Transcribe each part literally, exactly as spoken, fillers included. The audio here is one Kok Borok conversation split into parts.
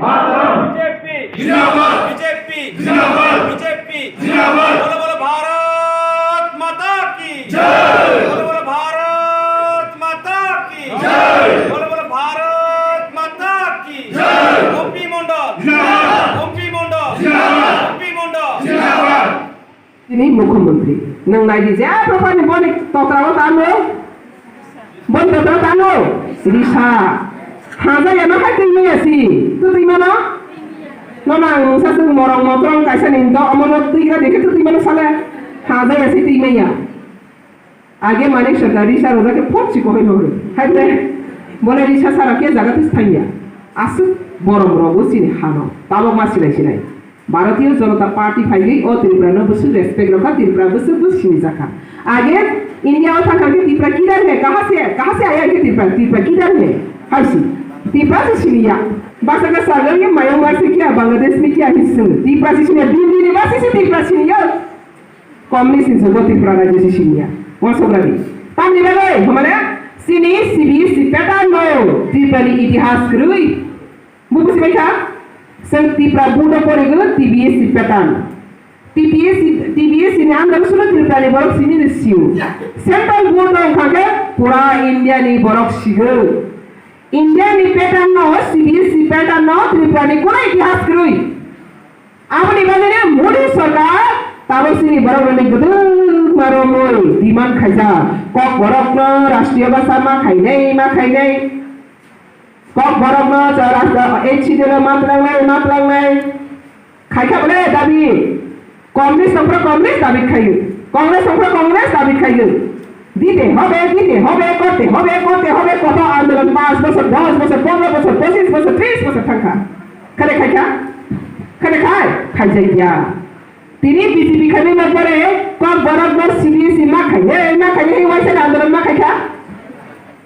Mataram! BJP! জিন্দাবাদ! বিজেপি! জিন্দাবাদ! বিজেপি! জিন্দাবাদ! বলো, বলো, ভারত মাতা কি! জয়! বলো, বলো, ভারত মাতা কি! জয়! বলো, বলো, ভারত মাতা কি! জয়! গোপী মণ্ডল! জিন্দাবাদ! গোপী মণ্ডল! জিন্দাবাদ! গোপী মণ্ডল! জিন্দাবাদ! Tini mukhyamantri, nwng nai di je, ah, prokhani boni totra o tamo, boni totra o tamo, risa, haja ya no hai twi maya si, tu twi mano, no nang mungsa sung morong motrong kaisa ni do, omo no twi kha dekhe tu twi mano sale, haja ya si twi maya. Age Manik Sarkar risa rojak khe phot si kohoi no horo, hai bre, bole risa sara khe jaga tu thangya, aswk borom rogo sini hano, tabok ma silai silai. Bharatiya Janata Party phaigwi o Tripura no bwswk respect rwkha, Tripura bwswk bw sinijakha. Age India o thangkha khe Tripura kidhar hai, kaha se, kaha se aya khe Tripura, Tripura kidhar hai, hai si. Tripura se siniya. Basa khe sago ye Myanmar se kiya, Bangladesh ni kiya hi sini. Tripura se siniya, Delhi ni basa se Tripura siniya. Communist ni jugo Tripura rajyo se siniya. Wansok rani. Tamni bagwi, hamane, sini C B S E pattern no, Tripura ni itihas kwrwi. Bo buji bai kha? Chwng Tipra board o porigo T B S C pattern. T B S C, T B S C ni under o solo Tripura ni borok simi ni siu. Central board o wngkha khe pura India ni borok sigo. India ni pattern no, C B S C pattern no Tripura ni kuno itihas kwrwi. Aboni bagwi no Modi sarkar tabuk sini borok rok ni gwdwma romwi demand khaijak. Kokborok no rashtriya bhasha ma khainai, ma khainai. Kokborok no chwla H C D no matlangnai, matlangnai. Khaikha bole dabi. Congress tongphra Congress dabi khaio. Congress tongphra Congress dabi khaio. Dite hobe, dite hobe, korte hobe, korte hobe, koto andolon panch bochor, dos bochor, pondro bochor, pochis bochor, tris bochor thangkha. Khare khaikha? Khare khai? Khaijakya. Tini B J P khainai ma pore, kokborok no C B S E ma khainai, ma khainai, waisa andolon ma khaikha?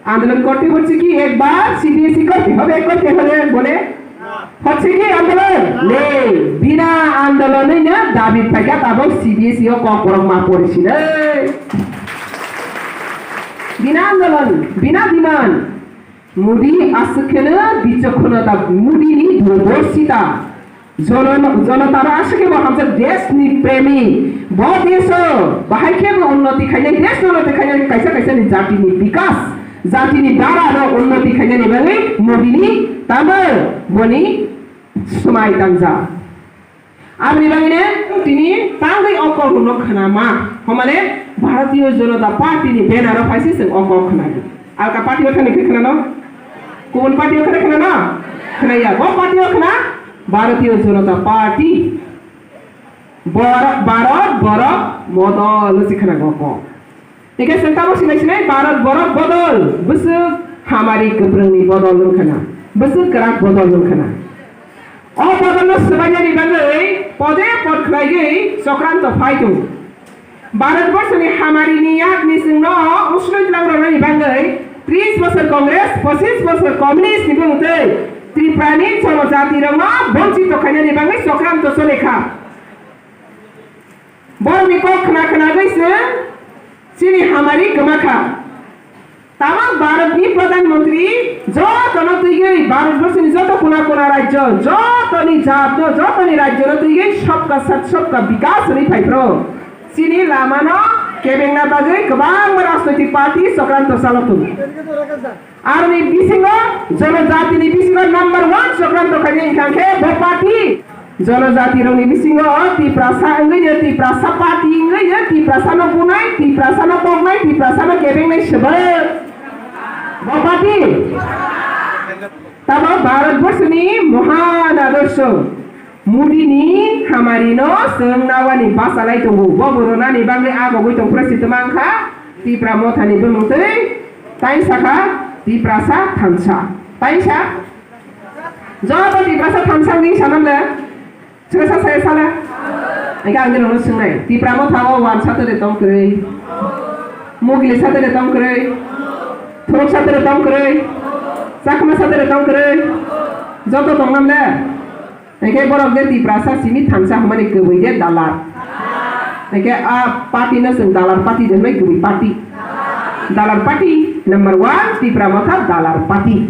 Andolon korte hocche ki ekbar C B S E korte hobe, korte hobe bole? Hocche ki andolon? Nei, bina andolon no dabi phaikha tabok C B S E o kokborok ma porisinai. Bina andolon, bina demand. Modi aswk kheno bichokkhonota, Modi ni durdorshita. Jono-, jonotano aswk khe bo hamjak desh ni premi. Bo desh o bahai khe bo unnoti khainai, desh unnoti khainai, kaisa kaisa ni jati ni bikas, jati ni dara no unnoti khainani bagwi Modi ni tamo boni swmai tangjak. Aboni bagwi no tini tangwi o kok rok no khwnama. Homale Bharatiya Janata Party ni banner o phaisi chwng o kok khwnadi. Alka party o thani khe khwnano? Kubun party o khwna khwnano? Khwnaya. Bo party o khwna Bharatiya Janata Party. Bor-, Bharat Borok Bodol hwnwi khwna go ko. Hingke chwng tamo sinai sinai Bharat Borok Bodol, bwswk hamari kwprwngni bodol wng khwna, bwswk kwrak bodol wng khwna. O bodolno swbainani bagwi pode pod khlaigwi chokranto phai tongo. Bharatborsoni hamarini yakni chwngno usloi tlangroknani bagwi tris bosor Congress, pochis bosor Communist ni bumung tei Tripurani jonojatirokno bonchito khainani bagwi chokranto chole kha. Borokni kok khna khnagwi chwng chini hamari kwma kha. Tamo Bharatni Pradhan Mantri jotono twigwi Bharatborsoni joto kona kona rajyo, jotoni jatno, jotoni rajyono twigwi Sabka Sath Sabka Vikas hwnwi phai phro. Chini lamano kebengna bagwi kwbangma rajnoitik party chokranto chalo tongo. Aroni bisingo, jonojatini bisingo number one chokranto khainai wngkha khe bo party. Jonojatirokni bisingo Tiprasa wngwi no, Tiprasa party wngwi no, Tiprasano bunai, Tiprasano toknai, Tiprasano kebengnai swbak. Bo party. Tamo Bharatborsoni mohan adorsho. Modi ni hamari no chwng nawani bachalai tongo. Bo bo ronani bagwi agogwi tong phra si twmang kha. Tipra Motha ni bumung twi tai sakha Tiprasa thansa. Tai sa? Joto Tiprasa thansa wngwi sanam le? Chwngsa saya sala? Ega ang nokno swngnai. Tipra Motha o wansa tole tong kwrwi. Mugli sa tole tong kwrwi. Thuruk sa tole tong kwrwi. Chakma sa tole tong kwrwi. Joto tong nam le? Hingke borok je Tiprasa simi thansa hwnmani kwbwi je dalar. Hingke a party no chwng dalar party de hwnwi kwbwi party. Dalar party number one Tipra Motha dalar party.